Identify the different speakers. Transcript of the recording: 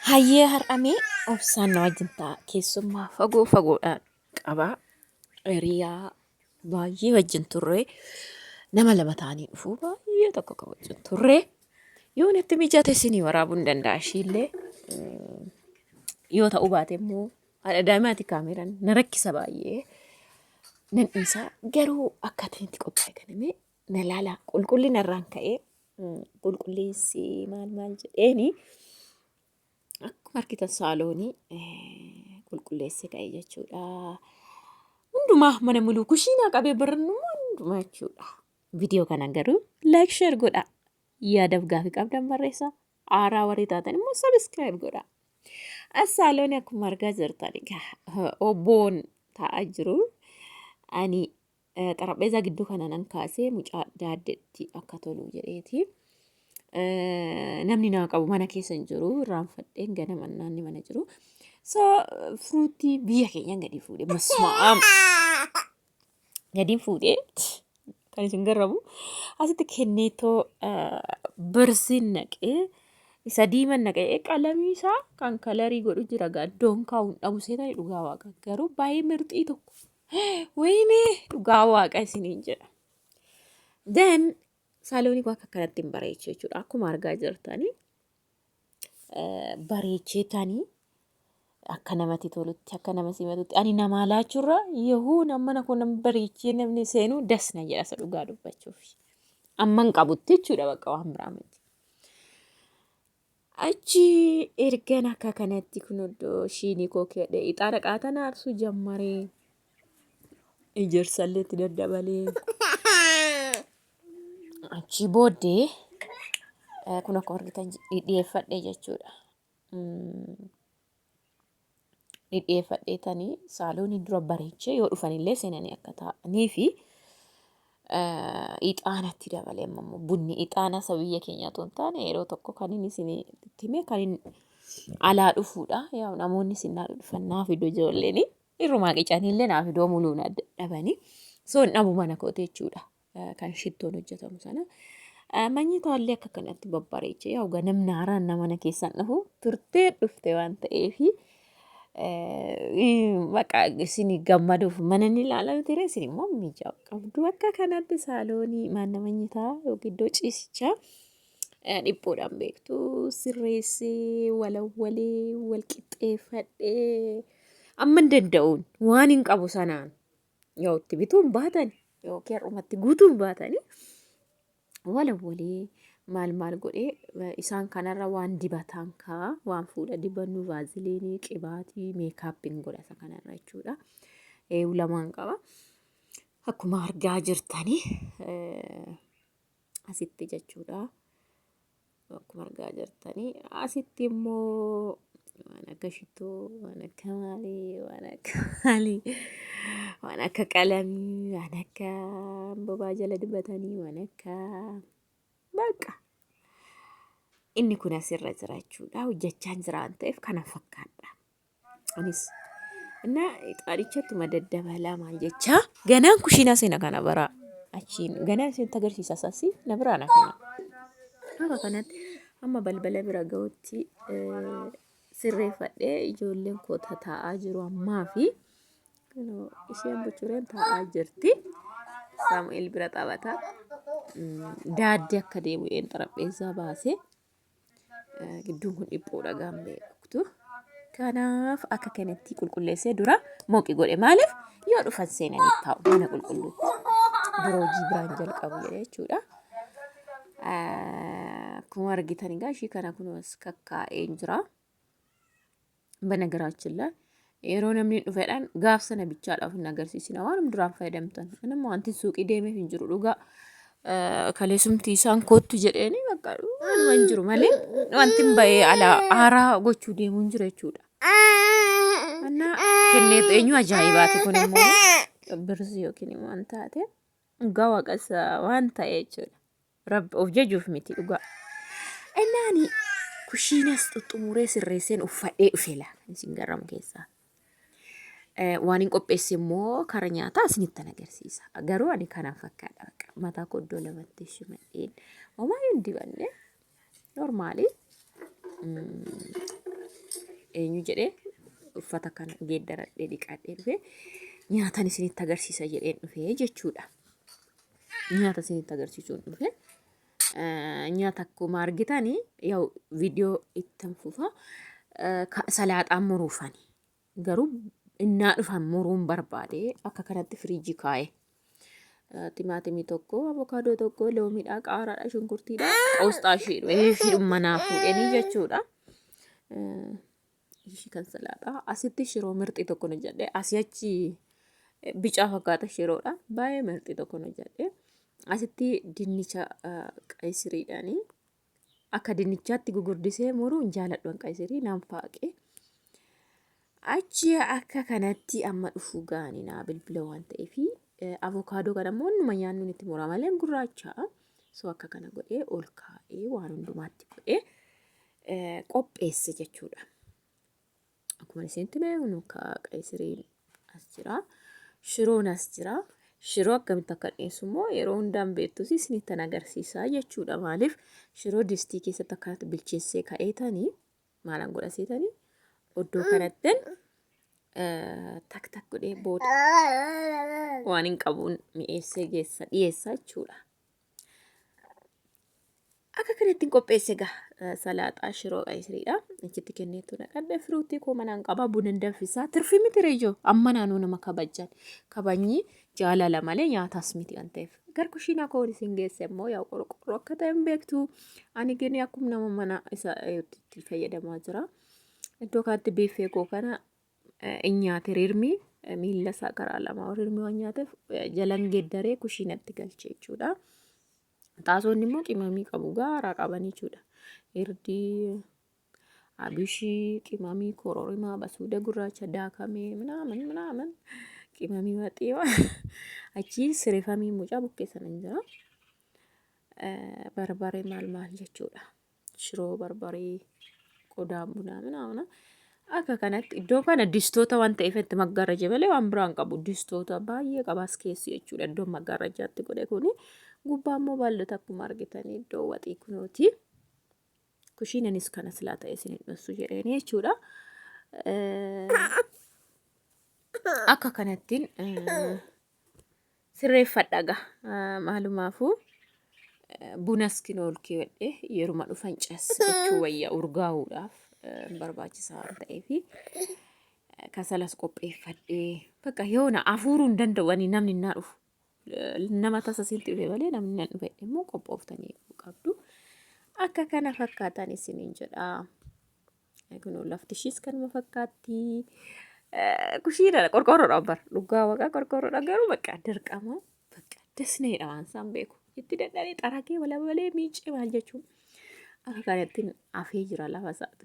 Speaker 1: Hayyee har'amee obsaan na wajjin ta'a. Keessummaa fagoo fagoodhaan qaba. Hiriyaa baay'ee wajjin turre. Nama lama ta'anii dhufu baay'ee tokko kan wajjin turre. Yoo natti mijate isinii waraabuu hin danda'a ishiillee. Yoo ta'uu baate immoo haadha daa'imaati kaameeraan na rakkisa baay'ee. Nan dhiisa garuu akkaataan itti qophaa'e kana mee na laala qulqullina irraan ka'ee qulqulleessee maal maal jedheeni akkuma argitan saaloonii qulqulleessee ka'e jechuudha. Hundumaa mana muluu kushiinaa qabee barannummaa hundumaa jechuudha. Viidiyoo kana garuu like share godhaa. Yaadaaf gaafii qabdan barreessaa. Haaraa warri taatan immoo subscribe godhaa. As saaloonii akkuma argaa jirtan egaa obboon taa'aa jiru. Ani Xarapheezaa gidduu kana nan kaasee mucaa daaddeetti akka tolu jedheeti. Namni naa qabu mana keessa hin jiru irraanfadheen ganama naanni mana jiru. So firuutii biyya keenyaan gadi fuudhee masmaa'aam gadi fuudhee kan isin garramu asitti kenneetoo birziin naqee isa diiman naqee qalamii isaa kan kalarii godhu jira gaa iddoon kaa'uun dhabu seetanii dhugaa waaqa garuu baay'ee mirxii tokko. Wayinee dhugaa waaqa isiniin jedha. Then saaloonii koo akka kanatti hin bareeche jechuudha. Akkuma argaa jirtanii bareechee tanii akka namatti tolutti akka nama simatutti ani namaa laachuurra yahuu mana koo nama bareechee namni seenuu das na jedha isa dhugaa dubbachuuf. Amman qabutti jechuudha bakka waan biraa miti. Achi ergan akka kanatti kun iddoo shiinii koo keedhe ixaana qaatan aarsuu jammaree ejersallee itti daddabalee achi booddee kun akkuma argitan dhidhiyeeffadhe jechuudha. Dhidhiyeeffadhee tanii saaloonii dura bareechee yoo dhufanillee seenanii akka taa'anii fi ixaanatti dabalee amma immoo bunni ixaana isa biyya keenyaa otoo hin taane yeroo tokko kan inni isin itti hime kan inni alaa dhufuudha. Yaa namoonni isin naa dhufan naa fidu ijoolleen irrumaa qicaniillee naa fidoo muluu na dhabanii so hin dhabu mana kooti jechuudha. Kan shittoon hojjetamu sana. Manyitaallee akka kanatti babbareeche yaa ugaa namni haaraan na mana keessan dhufu turtee dhufte waan ta'eefi maqaa isin gammaduuf mana ni ilaala miti ree isin immoo mijaa'u qabdu akka kanatti saaloonii maanna manyitaa yookiin iddoo ciisichaa dhiphoodhaan beektu sirreessee walawwalee wal qixxeeffadhee amma hin danda'uun waan hin qabu sanaan yoo itti bituun baatan yookiin har'umatti guutuun baatanii walawwalee maal maal godhee isaan kanarra waan dibataan kaa waan fuula dibannu vaaziliinii qibaatii meekaappiin godha isa kanarra jechuudha. Eewu lamaan qaba. Akkuma argaa jirtanii asitti jechuudha. Akkuma argaa jirtanii asitti immoo waan akka shittoo, waan akka maalii, waan akka maalii, waan akka qalamii, waan akka bobaa jala dibatanii, waan akka baqa. Inni kun asirra jira jechuudha. Hojjechaan jira waan ta'eef kana fakkaadha. Anis እና ixaanichattuma daddabalaa maal jechaa ganaan kushiinaa seena kana baraa achiin ganaan isinitti agarsiisa sassi na biraa na fina. Akka kanatti amma balbala bira ga'utti sirreeffadhee ijoolleen koo tataa'aa jiru ammaa fi isheen buchureen taa'aa jirti. Saamu'eel bira taphata. Daaddee akka deemu een xarapheessaa baasee. Gidduun kun dhiphoodha gaammee dhugtu. Kanaaf akka kanatti qulqulleessee dura mooqi godhe maaliif yoo dhufan seenanii taa'u mana qulqulluutti. Dura hojii biraan jalqabu jedhe jechuudha. Akkuma argitan egaa ishii kana kunuus kakkaa'een jira. Banagaraachin laa yeroo namni dhufedhaan gaaf sana bichaadha of hin agarsiisina waan duraan fayyadamtan. Anamma wanti suuqii deemeef hin jiru dhugaa. Kaleessumti isaan koottu jedheeni bakka waanuma hin jiru malee wanti hin bahee alaa haaraa gochuu deemu hin jiru jechuudha. Annaa kenneetu eenyu ajaa'ibaati kun immoo birzi yookiin immoo waan taate dhugaa waaqessa waan ta'e jechuudha. Rabbi of jajuuf miti dhugaa. Innaani kushiinas xuxxumuree sirreesseen uffadhee dhufe laa kan isin garramu keessaa. Waan hin qopheesse immoo kara nyaataa isinittan agarsiisa. Garuu ani kanaan fakkaadha bakka mataa koo iddoo lamatti shimadheen homaa hin dibanne normaali. Eenyu jedhee uffata kana geeddaradhee dhiqadhee dhufee nyaatan isinitti agarsiisa jedheen dhufee jechuudha. Nyaata isinitti agarsiisuun dhufe. Nyaata akkuma argitanii yaa'u viidiyoo ittan fufa. Salaaxaan muruufani. Garuu innaa dhufan muruun barbaade akka kanatti firiijii kaa'e. Timaatimii tokko, avokaadoo tokko, loomiidha, qaaraadha, shunkurtiidha, qoosxaa ishiidha. Ishiidhuma manaa fuudhanii jechuudha. Ishii kan salaaxaa. Asitti shiroo mirxii tokko hojjedhe. Asii achi bicaa fakkaata shiroodha. Baay'ee mirxii tokko hojjedhe. Asitti dinnicha qaysiriidhaanii akka dinnichaatti gugurdisee muruu hin jaaladhu an qaysirii naan faaqe. Achi akka kanatti amma dhufuu ga'anii naa bilbila waan ta'eef avokaadoo kana immoo innuma nyaannuun itti mura malee gurraacha. So akka kana godhee ol kaa'ee waan hundumaatti godhee qopheesse jechuudha. Akkuma isinitti hime nuka qaysiriin as jira. Shiroon as jira. Shiroo akkamitti akka dhiyeessu immoo yeroo hundaan beektus isinittan agarsiisa jechuudha. Maaliif shiroo distii keessatti akkanatti bilcheessee ka'eetanii maalan godha seetanii oddoo kanattin tak tak godhee booda waan hin qabuun mi'eessee geessa dhiyeessa jechuudha. Akka kanatti qopheesse egaa salaaxaa shiroo qaysiriidha. Achitti kenneetu naqadhe firuutii koo manaan qaba buna danfisaa tirfii miti reejoo amma naanoo nama kabajan kabajni jaalala malee nyaataas miti waan ta'eef. Gar kushiinaa koo isin geesse immoo yaa qorqorroo akka ta'e hin beektu. Ani gini akkuma nama mana isa itti fayyadamaa jira. Iddoo kanatti biiffee koo kana in nyaate rirmi miilla isaa karaa lama rirmi waan nyaateef jalan geeddaree kushiinatti galche jechuudha. Xaasoonni immoo qimamii qabu gaaraa qaban jechuudha. Irdii, abishii, qimamii kororimaa, basuuda gurraacha daakamee minaamin minaamin qimamii waxii achii sirifamii mucaa bukkee sana hin jira. Barbaree maal maal jechuudha. Shiroo barbaree qodaa bunaa minaamina akka kanatti iddoo kana distoota waan ta'eef itti maggaarraja malee waan biraan qabu distoota baay'ee qabaas keessi jechuudha iddoo maggaarrajaatti godhe kuni gubbaa immoo baallota akkuma argitanii iddoo waxii kunooti kushiinanis kana silaa ta'e isin hin dhossu jedheeni jechuudha. Akka kanattiin sirreeffadha gaa maalumaafuu bunas kinoo ol keewwadhe yeruma dhufan cas gochuu wayya urgaa'uudhaaf barbaachisaa waan ta'eef kasalas qopheeffadhee bakka yoona afuuruu hin danda'u ani namni naa dhufu nama tasa sitti dhufe malee namni nan dhufe immoo qophooftanii eeguu qabdu akka kana fakkaatan isiniin jedha. Kunoo lafti ishiis kanuma fakkaatti. Kushiinadha qorqoorroodha bar dhugaa waaqaa qorqoorroodha garuu bakka dirqama bakka dasneedha waan isaan beeku. Itti dadhabee xaragee walabalee miicee maal jechuun akka kanatti afee jira lafa isaatu.